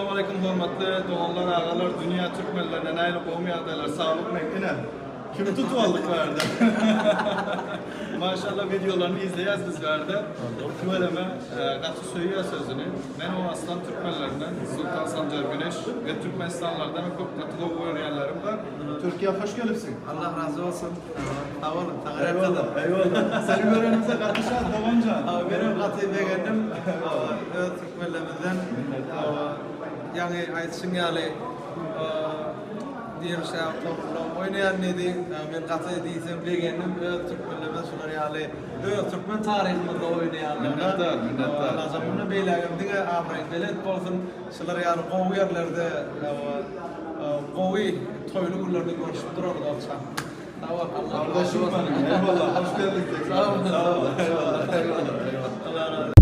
Salam aleýkum hormatly doganlar agalar dünýä türkmenlerine nähili gowmy ýagdaýlar saglykmy ine kimi tutup aldyk bärde maşallah wideolaryny izleýäs biz bärde tüweleme gaty söýýäs özüni men Owganystan türkmenlerinden Sultan Sanjar Güneş we Türkmenistanlardan hem köp gaty gowy görýänlerim bar Türkiýä hoş gelipsiň. Allah razy bolsun. Sag boluň. Eýwallah, eýwallah. Seni görenimize gaty şat doganjan. Menem gaty begendim. Öz türkmenlerimizden. Ýaňy aýdyşyň ýaly Dirişä Togrullam oýnaýan diýdi. Men gaty diýseň begendim. Öz türkmenlerimiz şular ýaly öz türkmen taryhymyzda oýnaýanlaryna. Minnetdar, minnetdar. Allajan mundan beýlägem diňe abraýyň belent bolsun. Şular ýaly gowy ýerlerde gowy toýly günlerde görüşip durarys agşam. Sag bol Allah razy bolsun. Eyvallah hoş geldik tekrar. Sag bol. Sag bol. Eyvallah. Eyvallah. Allah razı.